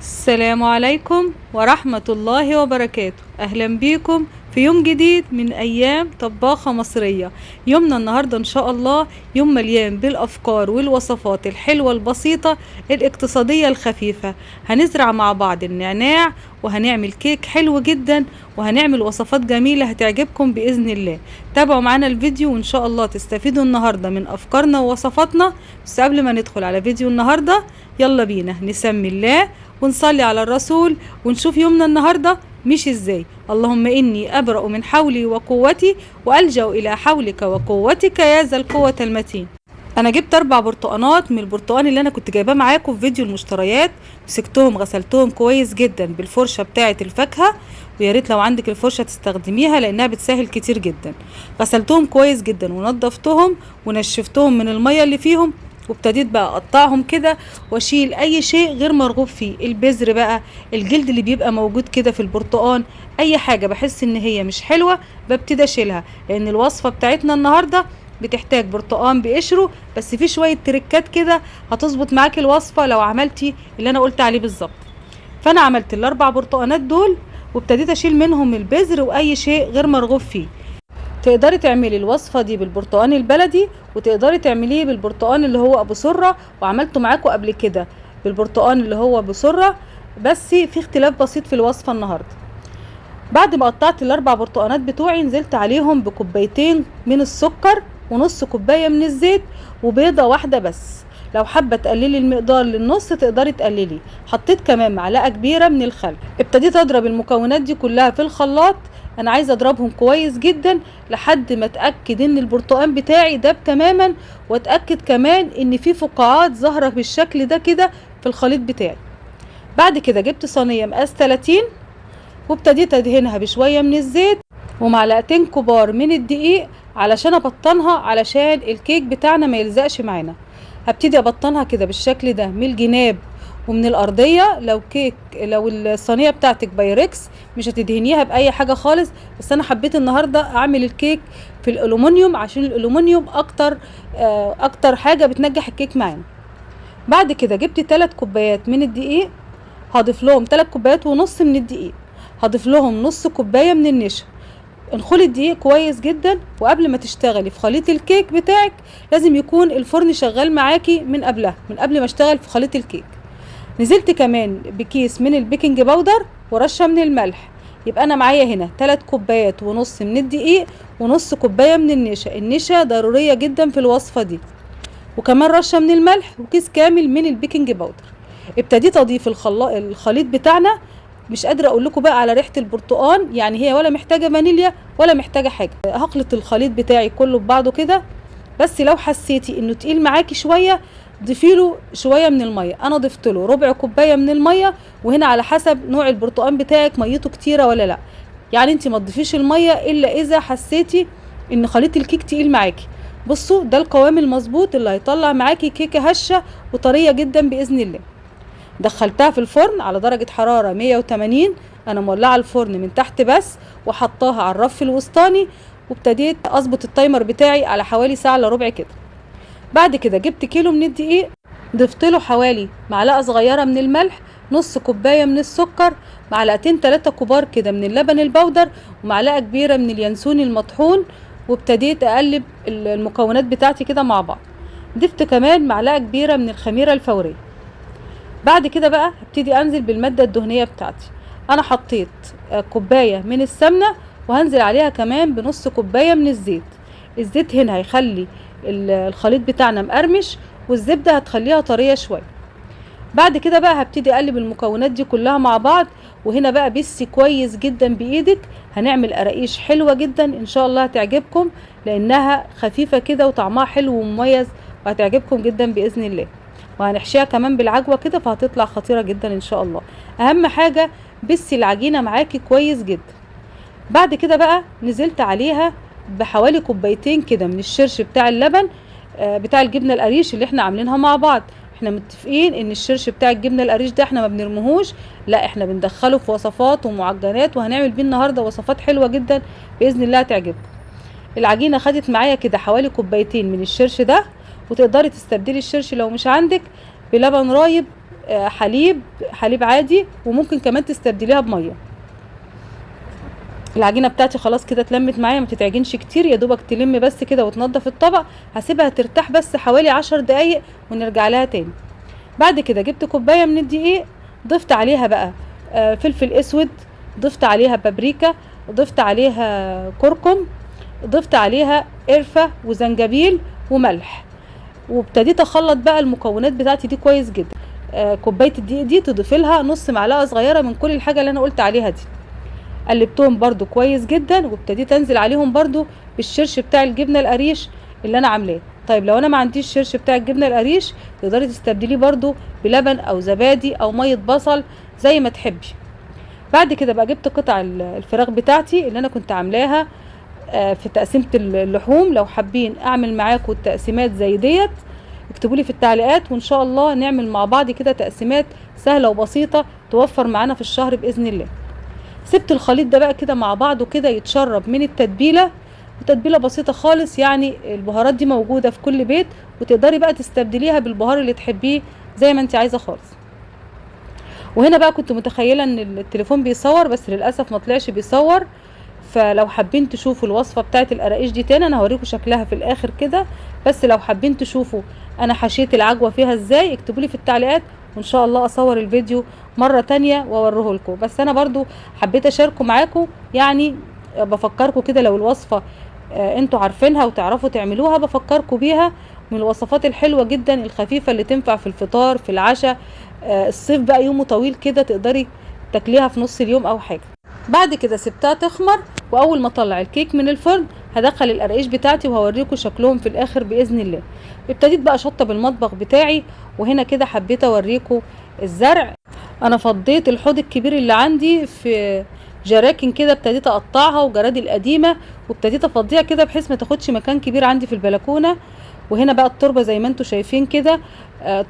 السلام عليكم ورحمة الله وبركاته. أهلا بيكم في يوم جديد من أيام طباخة مصرية. يومنا النهاردة إن شاء الله يوم مليان بالأفكار والوصفات الحلوة البسيطة الاقتصادية الخفيفة. هنزرع مع بعض النعناع وهنعمل كيك حلو جدا وهنعمل وصفات جميلة هتعجبكم بإذن الله. تابعوا معانا الفيديو وإن شاء الله تستفيدوا النهاردة من أفكارنا ووصفاتنا. بس قبل ما ندخل على فيديو النهاردة يلا بينا نسمي الله ونصلي على الرسول ونشوف يومنا النهاردة مش ازاي. اللهم إني أبرأ من حولي وقوتي وألجأ إلى حولك وقوتك يا ذا القوة المتين. أنا جبت 4 برتقانات من البرتقان اللي أنا كنت جايباه معاكم في فيديو المشتريات، مسكتهم غسلتهم كويس جدا بالفرشة بتاعة الفاكهة، ويا ريت لو عندك الفرشة تستخدميها لأنها بتسهل كتير جدا. غسلتهم كويس جدا ونضفتهم ونشفتهم من المية اللي فيهم، وابتديت بقى اقطعهم كده واشيل اي شيء غير مرغوب فيه، البذر بقى، الجلد اللي بيبقى موجود كده في البرتقان، اي حاجة بحس ان هي مش حلوة ببتدي اشيلها، لان الوصفة بتاعتنا النهارده بتحتاج برتقان بقشره، بس في شوية تريكات كده هتظبط معاكي الوصفة لو عملتي اللي انا قلت عليه بالظبط. فانا عملت ال4 برتقانات دول وابتديت اشيل منهم البذر واي شيء غير مرغوب فيه. تقدري تعملي الوصفة دي بالبرتقان البلدي وتقدري تعمليه بالبرتقان اللي هو ابو سرة، وعملته معاكم قبل كده بالبرتقان اللي هو ابو سرة، بس في اختلاف بسيط في الوصفة النهاردة. بعد ما قطعت ال4 برتقانات بتوعي نزلت عليهم بكوبايتين من السكر ونص كوباية من الزيت وبيضة واحدة بس، لو حابة تقللي المقدار للنص تقدري تقللي. حطيت كمان معلقة كبيرة من الخل. ابتديت اضرب المكونات دي كلها في الخلاط، انا عايزه اضربهم كويس جدا لحد ما اتاكد ان البرتقان بتاعي داب تماما، واتاكد كمان ان في فقاعات ظاهره بالشكل ده كده في الخليط بتاعي. بعد كده جبت صينية مقاس 30 وابتديت ادهنها بشوية من الزيت ومعلقتين كبار من الدقيق علشان ابطنها، علشان الكيك بتاعنا ما يلزقش معانا. هبتدي ابطنها كده بالشكل ده من الجناب ومن الارضية. لو الصينية بتاعتك بايركس مش هتدهنيها باي حاجة خالص، بس انا حبيت النهارده اعمل الكيك في الالومنيوم عشان الالومنيوم اكتر حاجة بتنجح الكيك معانا. بعد كده جبت 3 كوبايات من الدقيق، هضيف لهم 3 كوبايات ونص من الدقيق، هضيف لهم نص كوباية من النشا. انخلي الدقيق كويس جدا، وقبل ما تشتغلي في خليط الكيك بتاعك لازم يكون الفرن شغال معاكي من قبلها، من قبل ما اشتغل في خليط الكيك. نزلت كمان بكيس من البيكنج باودر ورشه من الملح. يبقى انا معايا هنا 3 كوبايات ونص من الدقيق ونص كوباية من النشا، النشا ضرورية جدا في الوصفة دي، وكمان رشه من الملح وكيس كامل من البيكنج باودر. ابتديت اضيف الخليط بتاعنا. مش قادرة اقول لكم بقى على ريحه البرتقان، يعني هي ولا محتاجه فانيليا ولا محتاجه حاجة. هخلط الخليط بتاعي كله ببعضه كده، بس لو حسيتي انه تقيل معاكي شوية ضيفي له شوية من المية. انا ضفت له ربع كوباية من المية، وهنا على حسب نوع البرتقان بتاعك ميته كتيرة ولا لا، يعني انت ما تضيفيش المية الا اذا حسيتي ان خليط الكيك تقيل معاكي. بصوا ده القوام المظبوط اللي هيطلع معاكي كيكة هشه وطريه جدا باذن الله. دخلتها في الفرن على درجه حرارة 180، انا مولعه الفرن من تحت بس، وحطاها على الرف الوسطاني، وابتديت اظبط التايمر بتاعي على حوالي ساعة الا ربع كده. بعد كده جبت كيلو من الدقيق، ضفت له حوالي معلقه صغيرة من الملح، نص كوباية من السكر، معلقتين 3 كبار كده من اللبن البودر، ومعلقة كبيرة من اليانسون المطحون، وابتديت اقلب المكونات بتاعتي كده مع بعض. ضفت كمان معلقه كبيرة من الخميره الفورية. بعد كده بقى هبتدي انزل بالماده الدهنية بتاعتي. انا حطيت كوباية من السمنة، وهنزل عليها كمان بنص كوباية من الزيت. الزيت هنا هيخلي الخليط بتاعنا مقرمش، والزبده هتخليها طرية شوية. بعد كده بقى هبتدي اقلب المكونات دي كلها مع بعض، وهنا بقى بسي كويس جدا بايدك. هنعمل قراقيش حلوة جدا ان شاء الله هتعجبكم، لانها خفيفة كده وطعمها حلو ومميز، وهتعجبكم جدا باذن الله. وهنحشيها كمان بالعجوه كده، فهتطلع خطيرة جدا ان شاء الله. اهم حاجة بسي العجينة معاكي كويس جدا. بعد كده بقى نزلت عليها بحوالي كوبايتين كده من الشرش بتاع اللبن، بتاع الجبنة القريش اللي احنا عاملينها مع بعض. احنا متفقين ان الشرش بتاع الجبنة القريش ده احنا ما بنرميهوش، لا احنا بندخله في وصفات ومعجنات، وهنعمل بيه النهارده وصفات حلوة جدا باذن الله هتعجبكم. العجينة خدت معايا كده حوالي كوبايتين من الشرش ده، وتقدري تستبدلي الشرش لو مش عندك بلبن رايب حليب، حليب عادي، وممكن كمان تستبدليها بميه. العجينة بتاعتي خلاص كده اتلمت معايا، ما تتعجنش كتير، يا دوبك تلم بس كده وتنضف الطبق. هسيبها ترتاح بس حوالي 10 دقايق ونرجع لها تاني. بعد كده جبت كوباية من الدقيق، ضفت عليها بقى فلفل اسود، ضفت عليها بابريكا، ضفت عليها كركم، ضفت عليها قرفه وزنجبيل وملح، وابتديت اخلط بقى المكونات بتاعتي دي كويس جدا. كوباية الدقيق دي تضيفي لها نص معلقه صغيرة من كل الحاجة اللي انا قلت عليها دي. قلبتهم برده كويس جدا، وابتديت انزل عليهم برده بالشرش بتاع الجبنة القريش اللي انا عاملاه. طيب لو انا ما عنديش شرش بتاع الجبنة القريش تقدري تستبدليه برده بلبن او زبادي او مية بصل زي ما تحبي. بعد كده بقى جبت قطع الفراخ بتاعتي اللي انا كنت عاملاها في تقسيمه اللحوم. لو حابين اعمل معاكم التقسيمات زي ديت اكتبوا لي في التعليقات، وان شاء الله نعمل مع بعض كده تقسيمات سهلة وبسيطة توفر معانا في الشهر باذن الله. سبت الخليط ده بقى كده مع بعضه كده يتشرب من التتبيله، وتتبيله بسيطة خالص، يعني البهارات دي موجودة في كل بيت، وتقدري بقى تستبدليها بالبهار اللي تحبيه زي ما انت عايزه خالص. وهنا بقى كنت متخيله ان التليفون بيصور، بس للاسف ما طلعش بيصور. فلو حابين تشوفوا الوصفة بتاعت القراقيش دي تاني انا هوريكم شكلها في الاخر كده، بس لو حابين تشوفوا انا حشيت العجوه فيها ازاي اكتبوا لي في التعليقات، وان شاء الله اصور الفيديو مرة تانية واوريه لكم. بس انا برضو حبيت اشاركه معاكم، يعني بفكركم كده لو الوصفة انتوا عارفينها وتعرفوا تعملوها بفكركم بيها، من الوصفات الحلوة جدا الخفيفة اللي تنفع في الفطار في العشاء. الصيف بقى يومه طويل كده تقدري تاكليها في نص اليوم او حاجة. بعد كده سبتها تخمر، واول ما اطلع الكيك من الفرن هدخل القراقيش بتاعتي وهوريكم شكلهم في الاخر باذن الله. ابتديت بقى اشطب المطبخ بتاعي، وهنا كده حبيت اوريكم الزرع. انا فضيت الحوض الكبير اللي عندي في جراكن كده، ابتديت اقطعها وجرادي القديمة، وابتديت افضيها كده بحيث ما تاخدش مكان كبير عندي في البلكونه. وهنا بقى التربة زي ما انتم شايفين كده،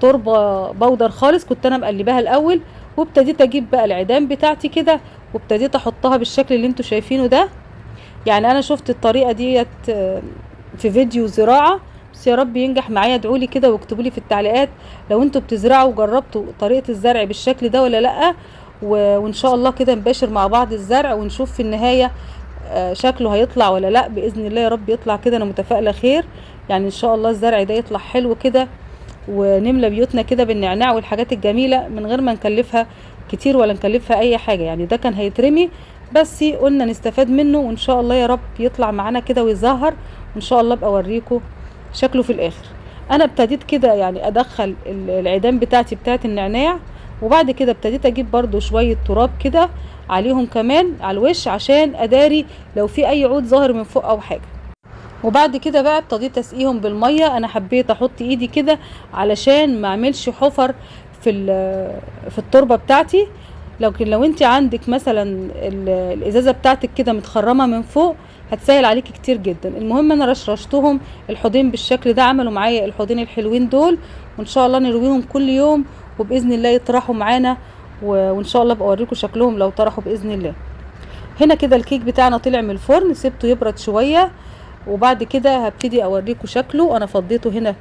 تربه بودر خالص كنت انا مقلباها الاول. وابتديت اجيب بقى العيدان بتاعتي كده وابتديت احطها بالشكل اللي انتم شايفينه ده. يعني انا شفت الطريقة ديت في فيديو زراعة، بس يا رب ينجح معايا. ادعولي كده واكتبوا لي في التعليقات لو انتم بتزرعوا وجربتوا طريقه الزرع بالشكل ده ولا لا، وان شاء الله كده نباشر مع بعض الزرع ونشوف في النهاية شكله هيطلع ولا لا. باذن الله يا رب يطلع كده، انا متفائلة خير. يعني ان شاء الله الزرع ده يطلع حلو كده ونملى بيوتنا كده بالنعناع والحاجات الجميلة من غير ما نكلفها كتير ولا نكلفها اي حاجة. يعني ده كان هيترمي بس قلنا نستفاد منه، وان شاء الله يا رب يطلع معانا كده ويزهر، وان شاء الله ابقى اوريكم شكله في الاخر. انا ابتديت كده يعني ادخل العيدان بتاعتي بتاعت النعناع، وبعد كده ابتديت اجيب برضو شوية تراب كده عليهم كمان على الوش عشان اداري لو في اي عود ظاهر من فوق او حاجة. وبعد كده بقى ابتديت اسقيهم بالمية. انا حبيت احط ايدي كده علشان ما اعملش حفر في التربة بتاعتي. لكن لو انت عندك مثلا الازازه بتاعتك كده متخرمه من فوق هتسهل عليكي كتير جدا. المهم انا رشرشتهم الحوضين بالشكل ده، عملوا معايا الحوضين الحلوين دول، وان شاء الله نرويهم كل يوم وباذن الله يطرحوا معانا، وان شاء الله ابقى اوريكم شكلهم لو طرحوا باذن الله. هنا كده الكيك بتاعنا طلع من الفرن، سبته يبرد شوية وبعد كده هبتدي اوريكم شكله. انا فضيته هنا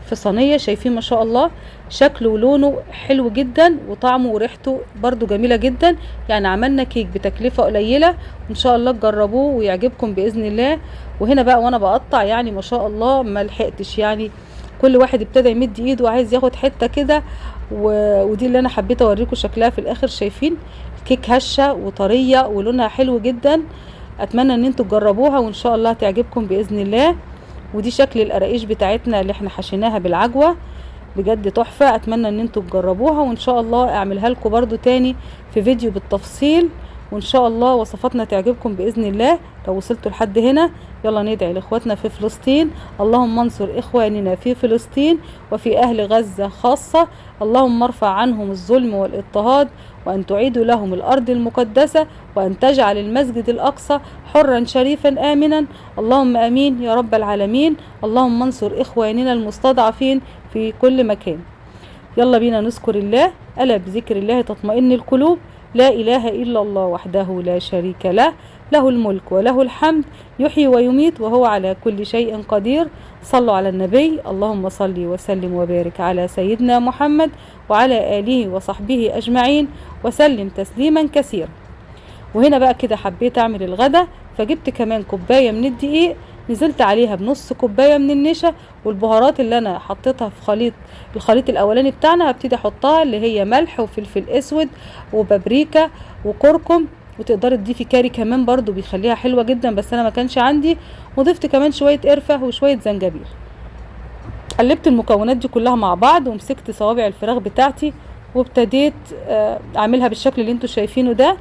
في صينية، شايفين ما شاء الله شكله ولونه حلو جدا، وطعمه وريحته برده جميلة جدا. يعني عملنا كيك بتكلفه قليله، وان شاء الله تجربوه ويعجبكم باذن الله. وهنا بقى وانا بقطع يعني ما شاء الله ما لحقتش، يعني كل واحد ابتدى يمد ايده وعايز ياخد حتة كده، ودي اللي انا حبيت اوريكم شكلها في الاخر. شايفين الكيك هشه وطريه ولونها حلو جدا. اتمنى ان انتوا تجربوها وان شاء الله تعجبكم باذن الله. ودي شكل القراقيش بتاعتنا اللي احنا حشيناها بالعجوه، بجد تحفة. اتمنى ان انتوا تجربوها، وان شاء الله اعملها لكم برضو تاني في فيديو بالتفصيل، وان شاء الله وصفاتنا تعجبكم باذن الله. لو وصلتوا لحد هنا يلا ندعي لاخواتنا في فلسطين، اللهم انصر اخواننا في فلسطين وفي اهل غزة خاصة، اللهم ارفع عنهم الظلم والاضطهاد، وان تعيد لهم الارض المقدسة، وان تجعل المسجد الاقصى حرا شريفا امنا، اللهم امين يا رب العالمين. اللهم انصر اخواننا المستضعفين في كل مكان. يلا بينا نذكر الله، الا بذكر الله تطمئن القلوب. لا إله إلا الله وحده لا شريك له، له الملك وله الحمد، يحيي ويميت وهو على كل شيء قدير. صلوا على النبي. اللهم صل وسلم وبارك على سيدنا محمد وعلى آله وصحبه أجمعين وسلم تسليما كثيرا. وهنا بقى كده حبيت أعمل الغدا، فجبت كمان كوباية من الدقيق، نزلت عليها بنص كوباية من النشا، والبهارات اللي أنا حطيتها في الخليط الأولاني بتاعنا هبتدي أحطها، اللي هي ملح وفلفل أسود وبابريكا وكركم، وتقدري تضيفي كاري كمان برضو بيخليها حلوة جدا، بس أنا ما كانش عندي. وضفت كمان شوية قرفة وشوية زنجبيل. قلبت المكونات دي كلها مع بعض، ومسكت صوابع الفراخ بتاعتي وابتديت أعملها بالشكل اللي انتوا شايفينه ده.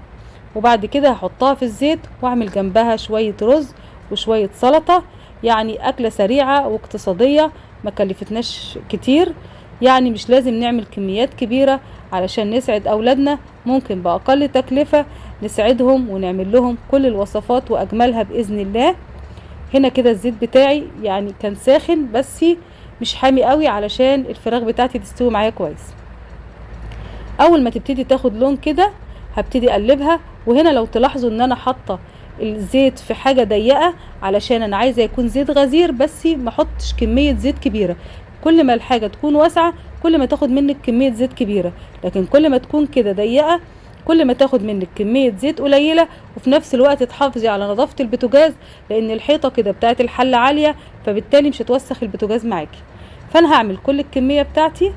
وبعد كده هحطها في الزيت واعمل جنبها شوية رز وشوية سلطة، يعني أكلة سريعة واقتصادية ما كلفتناش كتير، يعني مش لازم نعمل كميات كبيرة علشان نسعد أولادنا، ممكن بأقل تكلفة نسعدهم ونعمل لهم كل الوصفات وأجملها بإذن الله. هنا كده الزيت بتاعي يعني كان ساخن بس مش حامي قوي علشان الفراخ بتاعتي تستوي معايا كويس. أول ما تبتدي تاخد لون كده هبتدي أقلبها. وهنا لو تلاحظوا ان انا حاطه الزيت في حاجة ضيقه علشان انا عايزه يكون زيت غزير، بس ما احطش كمية زيت كبيرة. كل ما الحاجة تكون واسعة كل ما تاخد منك كمية زيت كبيرة، لكن كل ما تكون كده ضيقه كل ما تاخد منك كمية زيت قليله، وفي نفس الوقت تحافظي على نظافة البوتاجاز، لان الحيطة كده بتاعه الحلة عالية، فبالتالي مش هتوسخ البوتاجاز معاكي. فانا هعمل كل الكمية بتاعتي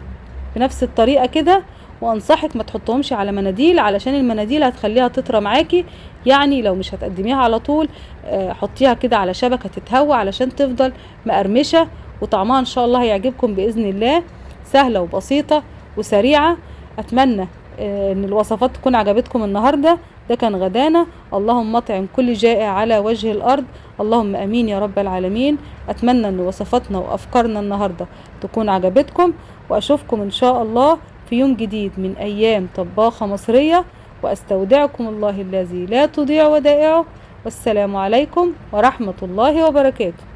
بنفس الطريقة كده، وانصحك ما تحطهمش على مناديل علشان المناديل هتخليها تطرى معاكي، يعني لو مش هتقدميها على طول حطيها كده على شبكة تتهوى علشان تفضل مقرمشه، وطعمها ان شاء الله هيعجبكم باذن الله. سهلة وبسيطة وسريعة. اتمنى ان الوصفات تكون عجبتكم النهارده. ده كان غدانا. اللهم اطعم كل جائع على وجه الارض، اللهم امين يا رب العالمين. اتمنى ان وصفاتنا وافكارنا النهارده تكون عجبتكم، واشوفكم ان شاء الله في يوم جديد من أيام طباخة مصرية، وأستودعكم الله الذي لا تضيع ودائعه، والسلام عليكم ورحمة الله وبركاته.